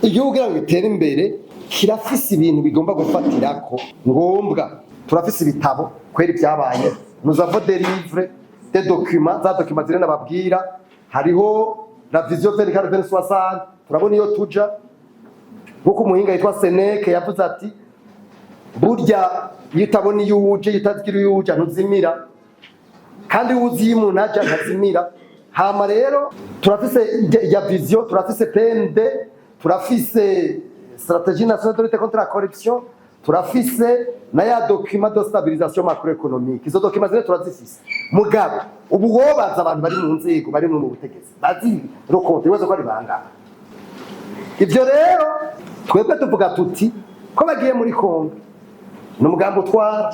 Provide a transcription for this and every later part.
Igihugu kugira ngo gitere imbere kirafise ibintu bigomba gufatirako ngombwa. Turafise ibitabo kwera ibyabaye, nous avons des livres, des documents, za documents ziri nababwira. Hariho la vision 24 2060, turabona iyo tuja. Nkuko umuhinga yitwa Sénèque yavuze ati: "Burya iyo utabona iyo uje, iyo utagira iyo uja, ntuzimira, kandi uzi iyo umuntu aja ntazimira." Hama rero turafise ya vision, turafise PND, turafise stratégie nationale de lutte contre la corruption, turafise na ya document de stabilisation macroéconomique. Izo document zine turazifise, mugabo ubu wobaza abantu bari mu nzego, bari mu butegetsi, bazi rokonte ibibazo ko ari bangahe. Ivyo rero twebwe tuvuga tuti ko bagiye muri Kongo ni umugambi utwara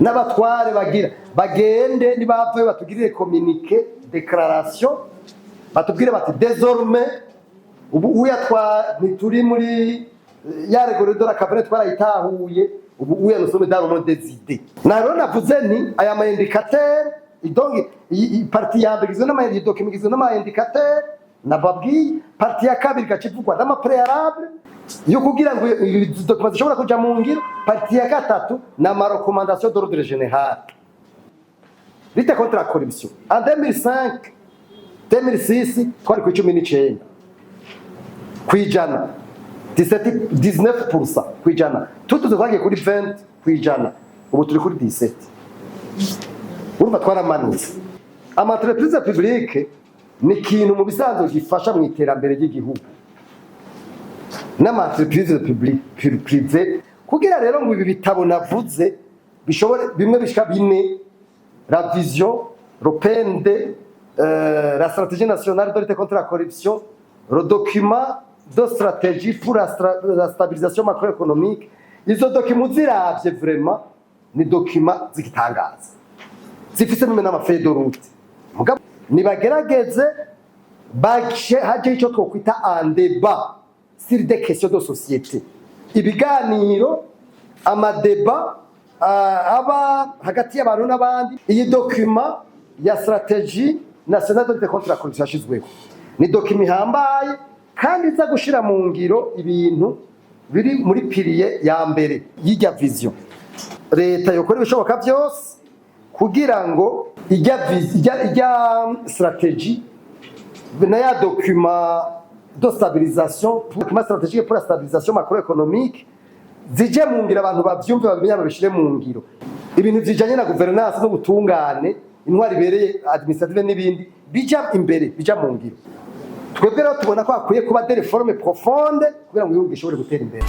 n'abatware bagira bagende, nibavayo batugirire communiqué, déclaration, batubwire bati: "Désormais ubu uya twa ntituri muri ya règle de la caverne, twarayitahuye, ubu uya nous sommes dans le monde des idées." Na rero navuze ni aya ma indicateurs. Donc iyi partie ya mbere igizwe n'ama document, igizwe n'ama indicateurs nababwiye. Partie ya kabiri igaca ivugwa n'ama préalable yo kugira ngo izi document zishobora kuja mu ngiro. Partie ya gatatu ni ama recommandation d'ordre général. Lutte contre la corruption, en 2005 2006 twari ku 19%, 17, 19% kwijana. Tutuze twagiye kuri 20%, ubu turi kuri 17. Urumva twaramanutse. Ama entreprise publique ni ikintu mu bisanzwe gifasha mu iterambere ry'igihugu n'ama entreprise publique privé. Kugira rero ngo ibi bitabo navuze bishobore, bimwe bishika bine, la vision, le PND, la stratégie nationale de lutte contre la corruption, le document de stratégie pour la stabilisation macroéconomique, izo document uziravye vraiment ni document zigitangaza, zifise même n'ama feuille de route. Mugabo nibagerageze baje haje ico twokwita un débat sur des questions de société, ibiganiro, ama débats aba hagati y'abantu n'abandi. Iyi document ya stratégie nationale de lutte contre la corruption yashizweho ni document ihambaye kandi iza gushira mu ngiro ibintu biri muri pilier ya mbere y'irya vision. Leta yokora ibishoboka byose kugira ngo ijya stratégie na ya document de stabilisation, document stratégique pour la stabilisation macroéconomique, zije mu ngiro, abantu bavyumve, babimenye, babishire mu ngiro. Ibintu bijanye na gouvernance n'ubutungane, intwari ibereye administrative n'ibindi bija imbere, bija mu ngiro. Twebwe rero tubona ko hakwiye kuba des réformes profondes kugira ngo igihugu gishobore gutera imbere.